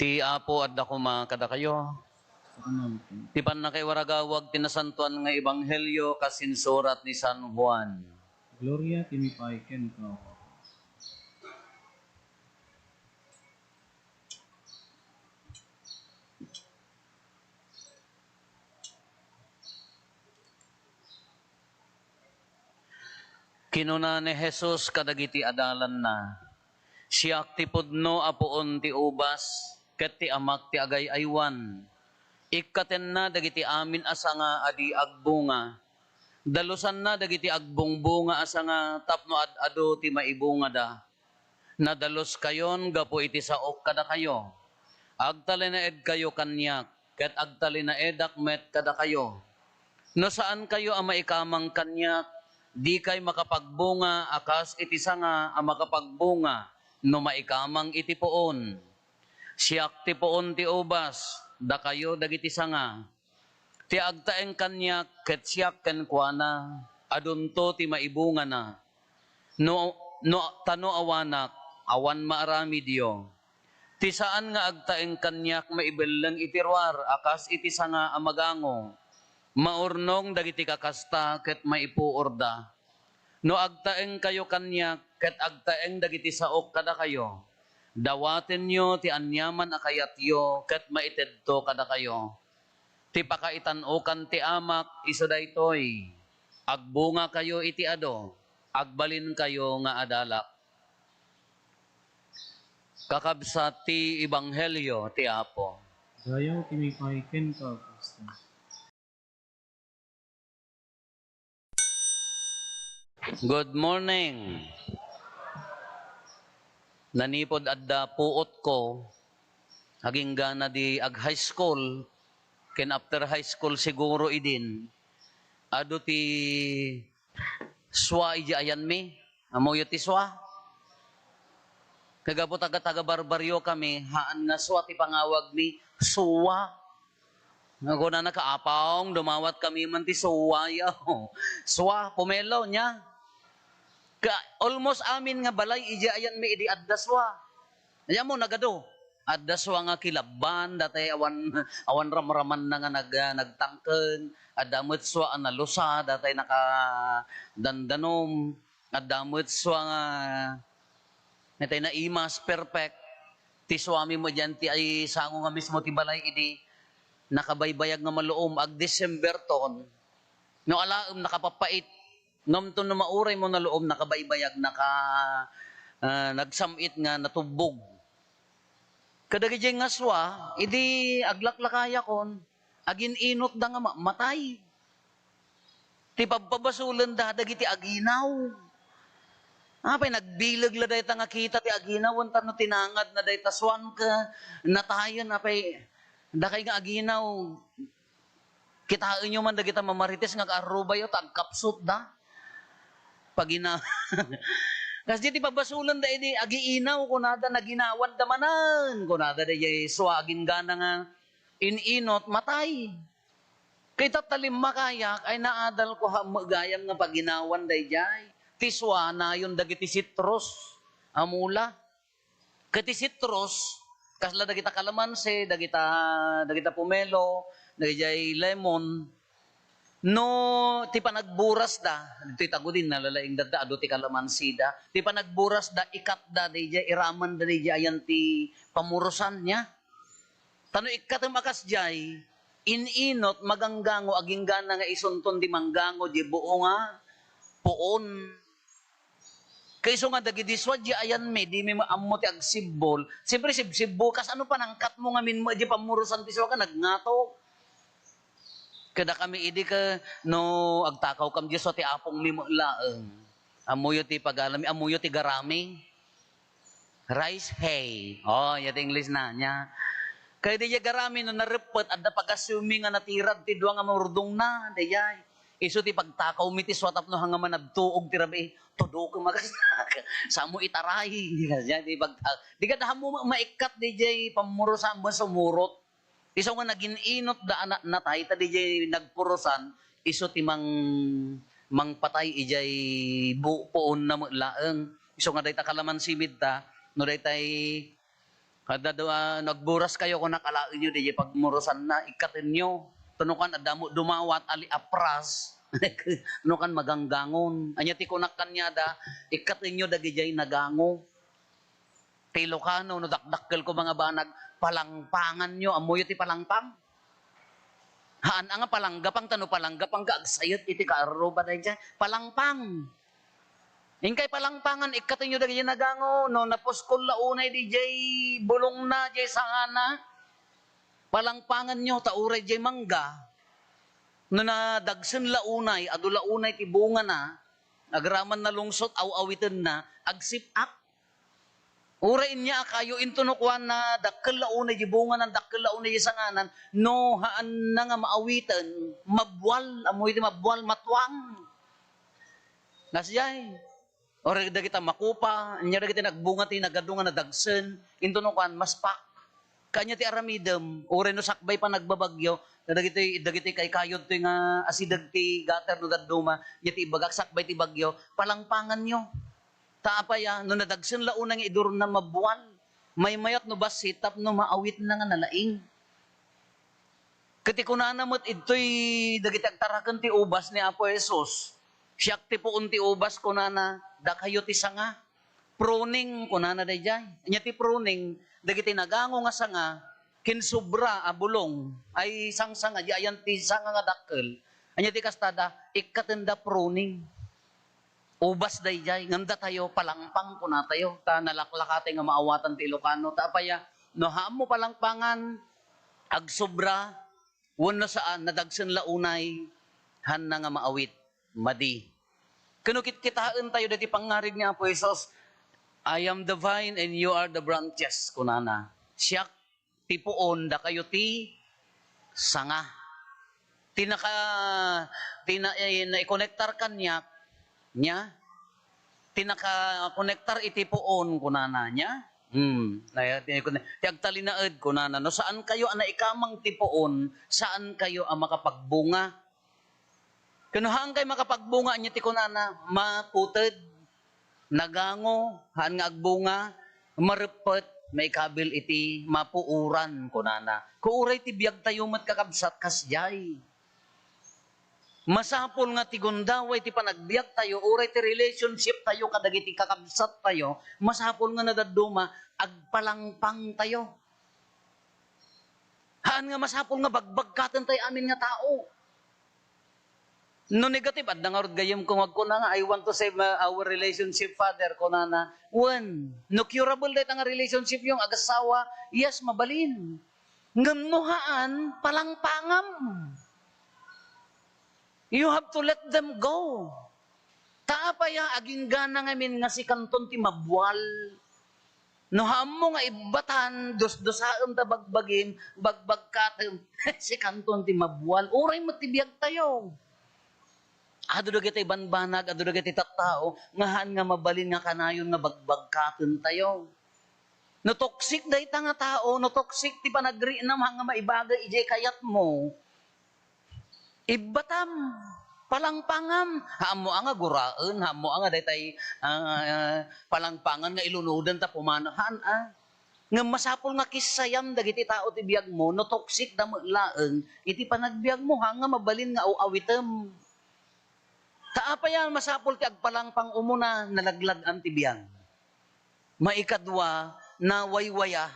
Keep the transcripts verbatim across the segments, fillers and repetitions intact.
Ti Apo adda koma kadakayo. Ti pannakaiwaragawag ti nasantoan nga ebanghelio kas insurat ni San Juan. Gloria ti mipay kenka, Apo. Kinuna ni Jesus kadagiti adalanna, "Siak ti pudno a puon ti ubas, ket ti Amak ti agay-aywan. Ikkatenna dagiti amin a sanga a di agbunga. Dalusanna dagiti agbungbunga a sanga tapno ad-adu ti maibungada. Nadaluskayon gapu iti saok kadakayo. Agtalinaedkayo kaniak, ket agtalinaedak met kadakayo. No saankayo a maikamang kaniak, dikay makapagbunga a kas iti sanga a makapagbunga no maikamang iti puon. Siak ti puon ti ubas, dakayo dagiti sanga. Ti agtaeng kaniak ket siak kenkuana, adunto ti maibungana. No, no, ta no awanak, awan maaramidyo. Ti saan nga agtaeng kaniak maibelleng iti ruar a kas iti sanga a magango. Maurnong dagiti kakasta ket maipuorda. No agtaengkayo kaniak ket agtaeng dagiti saok kadakayo, dawatenyo ti aniaman a kayatyo ket maitedto kadakayo. Ti pakaitan-okan ti Amak isu daytoy: agbungakayo iti adu, agbalinkayo nga adalak." Kakabsat ti ebanghelio ti Apo. Dayaw ti mipay kenka, Kristo. Good morning. Nanipod adda puotko, aginggana di ag-high school, ken after high school siguro idin, adu ti sua idiay ayanmi. Ammoyo ti sua? Kagapu taga, taga barbaryo kami, haan nga sua ti pangawagmi, sua. Nga kunana ka, "Apong, dumawat kami man ti sua, yaw." Sua, pomelo, nia. Ka, almost amin nga balay, idiay ayanmi idi adda sua. Ania mo, nagadu. Adda sua nga kilabban, datay awan, awan ramramanna nga nag-, ah, nagtangken. Adda met sua a nalusa, datay nakadandanom. Adda met sua nga, natay naimas, perfect. Ti suami met diay ti ay sango nga mismo ti balay idi nakabaybayag nga maluom, ag-December ton. No alaem, nakapapait. Ngem ton no mauray mo naluom, nakabaybayag, naka-, ah, nagsam-it nga natubbog. Kadagiti nga sua, idi aglaklakayakon, agin-inotda nga ma-, matay. Ti pabpabasolenda dagiti aginaw. Apay, nagbileg la dayta nga kita ti aginawen, tapno tinangadna dayta suan ket natayen, apay, dakay nga aginaw, kitaenyo man dagita mamarites nga agkarrubayo, ta agkapsutda. Pagina-, kasdi ti pabasolenda idi agiinaw, kunada, naginawanda manen, kunada, daydiay sua aginggana nga in-inot, matay. Kay tatta limmakayak ay naadal ko ha met gayam nga paginawan daydiay. Ti sua nayon dagiti citrus a mula. Ket ti citrus, kasla dagita kalamansi, dagita, dagita pomelo, dagijay lemon, no ti panagburasda, ditoy tagudin, nalalaingdada, adu ti kalamansida. Ti panagburasda, ikatda, daydiay, iramanda, daydiay, ayan ti pamurusan nia. Ta no ikkatem a kasdiay, in-inot, maganggango, aginggana nga isunton di manggango, di buo nga puon. Kaiso nga dagidi sua, di ayanmi, dimi ammo ti agsibbol. Siyempre, sibsibbo, kasano panangkatmo ngamin mo, di pammurusan ti sua ka, nagngato. Kadakami idi ka, no, agtakawkam di sua ti apongmi met laeng. Ammoyo ti pagalami, ammoyo ti garami. Rice hay. Oh, ya ti English na niya. Kay di garami no nareppet, adda pagasiwmi nga natirad ti dua nga murdongna, dayay. Isu ti pagtakawmi ti sua tapno hanga managtuog ti rabii. Tudo ko magas-, samo itaray. Kaya di pagta-, di ka damo maikkat di jay pamurusan mo sumurot. Isu nga nagin-inot da anak natay, ta di jay nagpurusan, isu ti mang-, mangpatay ijay bu-, puon na met laeng. Isu nga dayta kalamansi mi ta, no daytay Kada du-, ah, nagburas kayo, kunak, alaenyo diay pagmurusanna, ikkatenyo. Tunukan, adda mo dumawat, ali apras. Tunukan, maganggangon. Anya ti kunak kaniada, ikkatenyo dagidiay nagango. Ti Ilocano, no dakdakkel ko mga banag, palangpanganyo. Ammoyo ti palangpang? Haan a nga palanggapang, ta no palanggapang ka, agsayet iti kaarruba daydiay. Palangpang. Inkay palangpangan, ikkatenyo dagiti nagango, no napuskol la unay didiay bulongna, diay sangana. Palangpanganyo, ta uray diay mangga, no nadagsen la unay, adu la unay ti bungana, agraman nalungsot, aw-awitenna, agsip-ak. Uray inya a kayo, into no kuana, dakkel la unay di bunganan, dakkel la unay di sanganan, no haanna nga maawiten, mabwal, ammo iti mabwal, matuang. Nasdiay. Uray dagita makupa, anya dagiti nagbunga ti nagadu nga nadagsen, into no kuan, maspak. Kanya ti aramidem, uray no sakbay pa nagbabagyo, dagiti, dagiti kaykayod toy nga asideg ti gutter no dadduma, nya ti ibagak sakbay ti bagyo, palangpanganyo. Ta apay a, no nadagsen la unay nga idurna, mabwal. Maymayat no bassit tapno maawitna nga nalaing. Ket ti kunana met idtoy dagiti agtaraken ti ubas ni Apo Jesus, "Siak ti puon ti ubas," kunana, "dakayo ti sanga." Pruning, kunana daydiay. Ania ti pruning? Dagiti nagango nga sanga, ken sobra a bulong, ay sangsanga, di ayan ti sanga nga dakkel. Ania ti kastada? Ikkatenda pruning. Ubas daydiay, ngem datayo, palangpang kunatayo, ta nalaklakatay nga maawatan ti Ilocano. Ta apay a, no haanmo palangpangan, agsobra, wenno saan, nadagsen la unay, haanna nga maawit, madi. Ken no kitkitaentayo daytoy pangngarig ni Apo Jesus, "I am the vine and you are the branches," kunana. Siak ti puon, dakayo ti sanga. Ti naka-, ti na-, eh, naikonektar kaniak, nia? Ti nakakonektar iti puon, kunana, nia? Hmm, na-, ti, ti agtalinaed, kunana, "No saan kayo a naikamang ti puon, saan kayo a makapagbunga." Ken no haan kay makapagbunga, ania ti kunana? Maputed, nagango, haan nga agbunga, mareppet, maikabil iti mapuoran, kunana. Ket uray ti biagtayo met, kakabsat, kasdiay. Masapul nga ti gundaway ti panagbiagtayo, uray ti relationship tayo kadagiti kakabsat tayo, masapul nga nadadduma, agpalangpang tayo. Haan nga masapul nga bagbagkaten tay amin nga tao. No negative, adda ngarud gayyem kung agkuna nga, "I want to save, uh, our relationship, Father," kunana. Wen, no curable dayta nga relationship yung agasawa, yes, mabalin. Ngem no haan, palangpangam. You have to let them go. Ta apay a, aginggana ngamin nga sikanton ti mabwal. No haanmo nga ibbatan, dusdusaem ta bagbagim, bagbagkatem, sikanton ti mabwal. Uray met ti biagtayo. Adu dagiti banbanag, adu dagiti tattao, nga haan nga mabalin nga kanayon nga bagbagkatentayo. No toxic dayta nga tao, no toxic ti panagriinam, haan nga maibagay idiay kayatmo, ibbatam, palangpangam, haanmo a nga guraen, haanmo a nga daytay, ah, palangpangan nga ilunoden ta pumanaw, haan a. Ngem masapul nga kissayam dagiti tao ti biagmo, no toxic da met laeng iti panagbiagmo, haan nga mabalin nga aw-awitem. Ta apay a masapul ti agpalangpang umuna, nalaglag-am ti biag. Maikadua, nawaywaya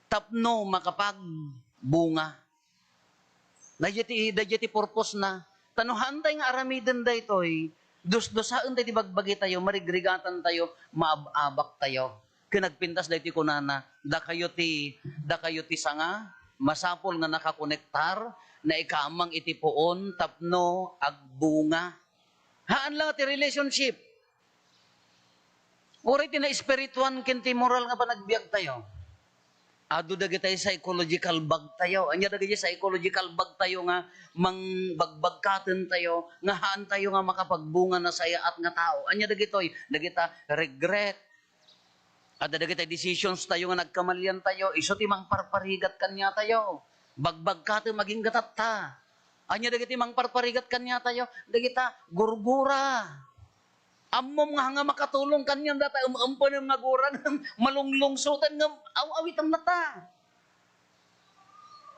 tapno makapagbunga. Daydiay ti, daydiay ti purpose na. Ta no haantay nga aramiden daytoy, dusdusaen tay ti bagbagitayo, marigrigatantayo, maab-abaktayo. Ken nagpintas daytoy kunana, "Dakayo ti, dakayo ti sanga, masapul nga nakakonektar, naikamang iti puon tapno agbunga." Haan la nga ti relationship. Uray ti naespirituan ken ti moral nga panagbiagtayo. Adu dagitay psychological bag tayo. Ania dagiti psychological bag tayo nga mangbagbagkatentayo, nga haantayo nga makapagbunga nasayaat nga tao. Ania dagitoy? Dagita regret. Adda dagitay decisions tayo nga nagkamaliantayo, isu ti mangparparigat kaniatayo. Bagbagkatem agingga tatta. Ania dagiti mangparparigat kaniatayo? Dagita gurgura. Ammom nga, nga makatulong kaniam data em-, empenem nga gurang, malunglungsoten ngem aw-awitem nata.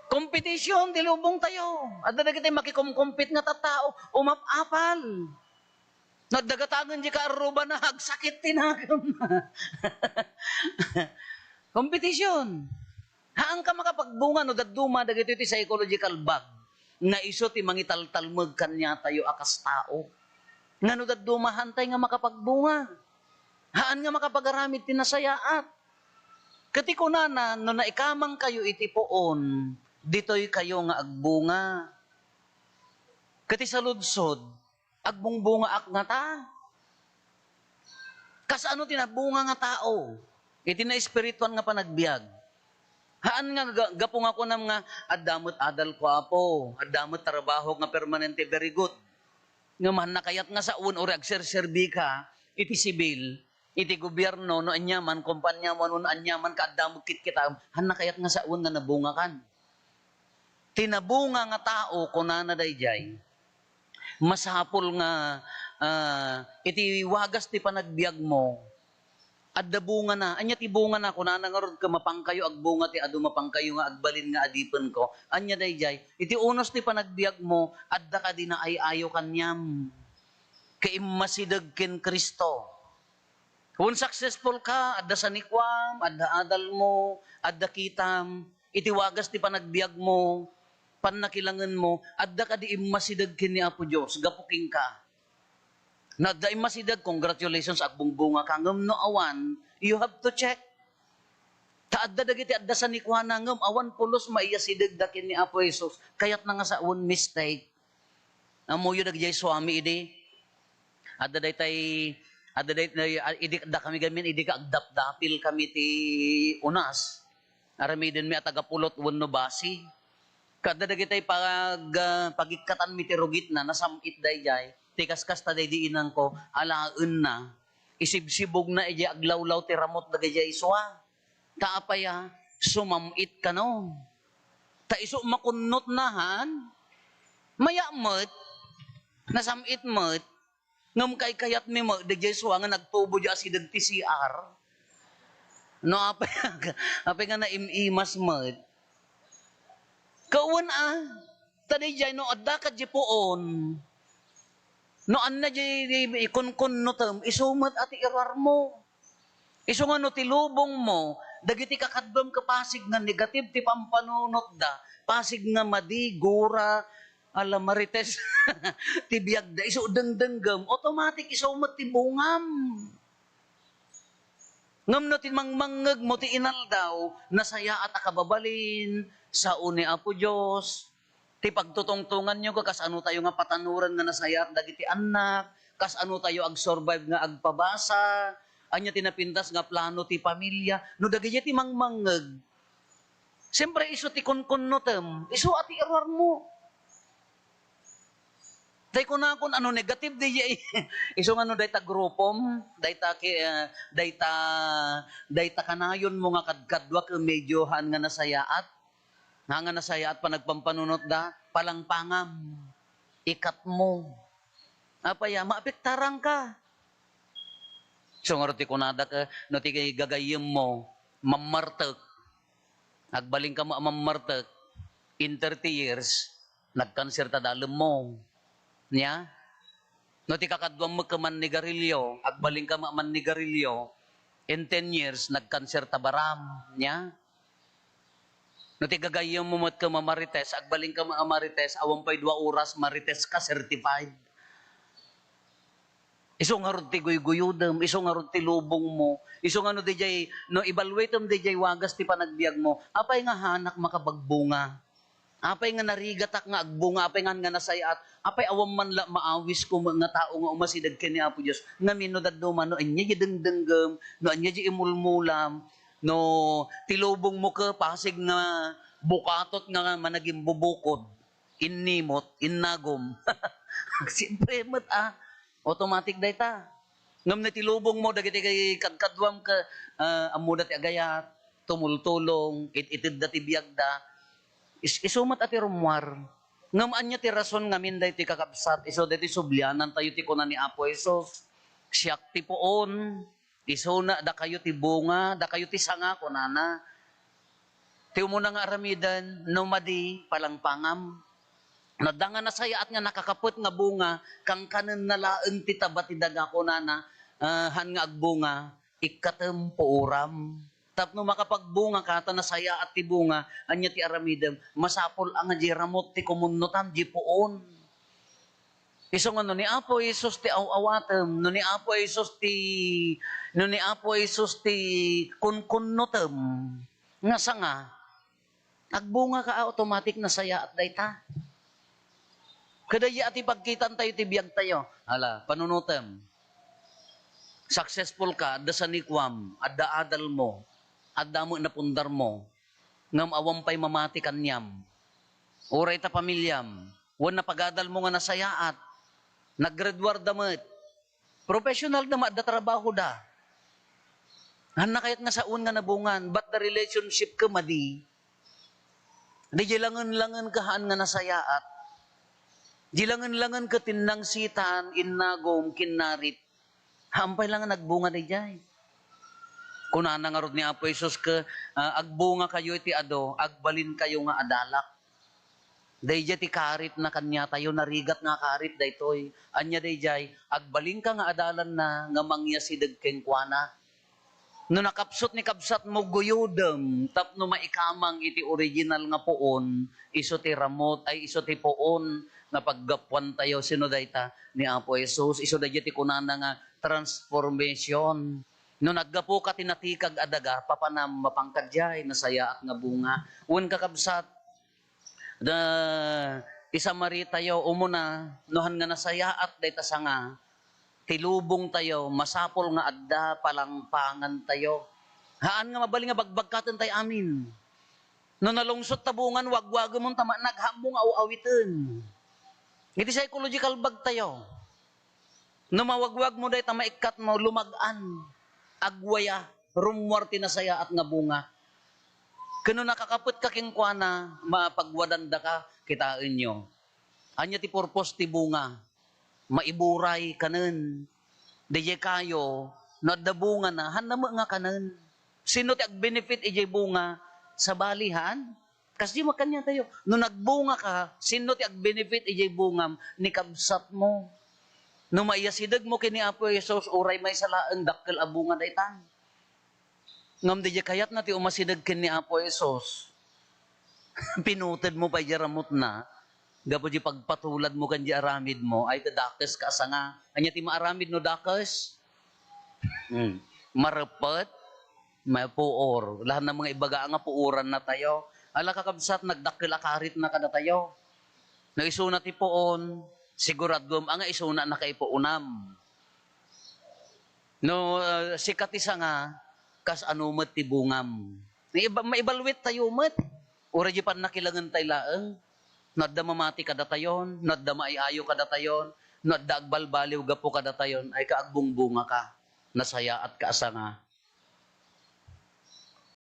Competition ti lubongtayo. Adda dagiti makikomkompit nga tattao, umap-apal. No adda gatangen di kaarrubana, agsakit ti nagem. Competition. Haanka makapagbunga no dadduma dagitoy ti psychological bug nga isu ti mangitaltalmeg kaniatayo a kas tao. Nga no dadduma, haantay nga makapagbunga. Haan nga makapagaramid ti nasayaat. Ket ti kunana, no naikamangkayo iti puon, ditoykayo nga agbunga. Ket ti saludsod, agbungbungaak ngata? Kasano ti nabunga nga tao iti naespirituan nga panagbiag? Haan nga ga-, gapu nga kunam nga, "Adda met adalko, Apo. Adda met trabahok nga permanente, very good." Ngem haan nakayat nga sawen, uray agserserbika iti sibil, iti gobierno, no aniaman, kompaniam, wenno no aniaman, kaadda met kitkitaem, haan nakayat nga sawen nga nabungakan. Ti nabunga nga tao, kunana daydiay, masapul nga, ah, iti wagas ti panagbiagmo, adda bungana. Ania ti bungana? Kunana ngarud, "Ket mapankayo agbunga ti adu, mapankayo nga agbalin nga adipenko." Ania daydiay? Iti unos ti panagbiagmo, adda kadi naay-ayo kaniam? Ket immasideg ken Cristo. Wen successful ka, adda sanikuam, adda adalmo, adda kitam, iti wagas ti panagbiagmo, pannakilangenmo, adda kadi immasideg ken ni Apo Dios gapu kenka? No adda immasideg, congratulations, agbungbunga ka. Ngem no awan, you have to check. Ta adda dagiti adda sanikuana, ngem awan pulos maiyasidegda ken ni Apo Jesus. Kayatna nga sawen, mistake. Ammoyo dagiti suami idi. Adda daytay, adda daytay, ah, idi, adda kami gamin, idi ka agdapdapil kami ti unas. Aramidenmi a taga Pulot wenno Basi. Ket adda dagitay pag-, ah, pagikkatanmi ti rugitna, nasam-it daydiay. Ti kaskasta daydi inangko, alaenna. Isibsibugna idiay aglawlaw ti ramut dagiti isua. Ta apay a, sumam-it kano. Ta isu makunnotna, han? Maya met, nasam-it met, ngem kaykayatmi met, daydiay isua nga nagtubo diay asideg ti C R. No, apay, apay nga naim-imas met. Kawen a, ta daydiay no adda kadi puon, no ania diay ikunkunnotem, isu met a ti errormo. Isu nga no ti lubongmo, dagiti kakaduam ket pasig nga negative ti pampanunotda, pasig nga madi, gura, ala marites ti biagda, isu dengdenggem, automatic isu met ti bungam. Ngem no ti mangmangngegmo ti inaldaw, nasayaat a kababalin, sao ni Apo Dios, ti pagtutungtonganyo, ket kasano tayo nga patanoren nga nasayaat dagiti annak, kasano tayo agsurvive nga agpabasa, ania ti napintas nga plano ti pamilya, no dagiti ti mangmangngeg, siyempre, isu ti kunkunnotem, isu a ti errormo. Tay kunakon, ano, negative di jay. Isu nga no dayta grupom, dayta ki-, ah, dayta, dayta kanayonmo nga kadkadua ket medyo haan nga nasayaat. Haan nga nasayaat panagpampanunotda, palangpangam, ikatmo. Apay a, maapektarangka. Isu ngarud ti kunada ket, no ti gagayyemmo, mammartek. Agbalinka met a mammartek, in thirty years, nagkanser ta dalemmo. Nia? No ti kakaduam met ket mannigarilio, agbalinka met a mannigarilio, in ten years, nagkanser ta baram. Nia? No ti gagayyemmo met ket mamarites, agbalinka met a marites, awan pay dua oras, marites ka, certified. Isu ngarud ti guyguyodem, isu ngarud ti lubongmo, isu nga no dijay, no evaluatem dijay wagas ti panagbiagmo, apay nga haanak makapagbunga? Apay nga narigatak nga agbunga? Apay nga, nga nasayaat? Apay awan man la maawisko nga tao nga umasideg ken ni Apo Dios? Ngamin no dadduma, no ania di dengdenggem, no ania di imulmulam, no ti lubongmo ket pasig nga bukatot nga managimbubukod, innimot, innagum. Siyempre met, ah, automatic dayta. Ngem no ti lubongmo dagiti kadkaduam ket, ah, ammoda ti agayat, tumultulong, it-itedda ti biagda, is-, isu met a ti rummuar. Ngem ania ti rason ngamin daytoy, kakabsat? Isu daytoy sublianantayo ti kuna ni Apo Jesus. "Siak ti puon, isuna dakayo ti bunga, dakayo ti sanga," kunana. Ti umuna nga aramiden, no madi, palangpangam. No adda nga nasayaat nga nakakapet nga bunga, kankanenna laeng ti taba ti daga, kunana, ah, han nga agbunga, ikkatem, puoram. Tapno makapagbunga ka, ta nasayaat ti bunga, ania ti aramidem? Masapul a nga di ramut ti kumunnotam, di puon. Isu nga no ni Apo Jesus ti aw-awatem, no ni Apo Jesus ti, no ni Apo Jesus ti kunkunnotem, nga sanga, agbunga ka, automatic nasayaat dayta. Kadaya ti pagkitan tayo ti biag tayo. Ala, panunutem. Successful ka, adda sanikuam, adda adal mo, adda met napundar mo, ngem awan pay mamati kaniam. Uray ta pamilyam, wen napagadal mo nga nasayaat, naggraduar da met. Professional da, adda trabaho da. Hanna kayat nga saon nga nabungan, but the relationship ka madi. Di langen-langen ka haan nga nasayaat. Di langen-langen ka tinnangsitan, innagum, kinnarit. Haan pay lang nga nagbunga dayjay. Kunana ngarud ni Apo Jesus ke, ah, "Agbunga kayo iti adu, agbalin kayo nga adalak." Dayjay ti karitna kaniatayo, narigat nga karit daytoy. Ania dayjay? Agbalin ka nga adalanna nga mangyasideg kenkuana. No nakapsut ni kabsatmo, guyodem tapno maikamang iti original nga puon, isu ti ramut, ay, isu ti puon nga paggapuantayo. Sino dayta? Ni Apo Jesus. Isu dayjay ti kunana nga transformation. No naggapuka ti natikag a daga, papanam mapan kadiay, nasayaat nga bunga. Wen, kakabsat, da, ti Samaria tayo, umuna, no han nga nasayaat dayta sanga, ti lubong tayo, masapul nga adda palangpangan tayo. Haan nga mabalin nga bagbagkaten tayo amin. No nalungsot ta bungan, wagwagemon ta ma-, naghammo nga aw-awiten. Iti psychological bag tayo. No mawagwag mo dayta maikkat mo, lumag-an, agwaya, rummuar ti nasayaat nga bunga. Ken no nakakapet ka kenkuana, mapagwadanda ka, kitaenyo. Ania ti purpose ti bunga? Maiburay kanen. Dayjay kayo, no adda bungana, hanna met nga kanen. Sino ti agbenefit idiay bunga? Sabali, haan? Kasdi makaniatayo. No nagbunga ka, sino ti agbenefit idiay bungam? Ni kabsatmo. No maiyasidegmo ken ni Apo Jesus, uray maysa laeng dakkel a bunga daytan. Ngem dayjay kayatna ti umasideg ken ni Apo Jesus, pinutedmo pay diay ramutna, gapu diay pagpatuladmo ken diay aramidmo, ay, ta dakes ka a sanga. Ania ti maaramid no dakes? Hmm. Mareppet, mapuor. Lahanna nga ibaga nga puorannatayo. Ala, kakabsat, nagdakkel a karitna kadatayo. No isuna ti puon, siguraduem a nga isuna nakaipuonam. No, ah, sika ti sanga, kasano met ti bungam? Maiba-, maibaluet tayo met. Uray diay pannakilangentayo laeng. No adda mamati kadatayon, no adda maay-ayo kadatayon, no adda agbalbaliw gapu kadatayon, ay, ka, agbungbunga ka, nasayaat ka a sanga.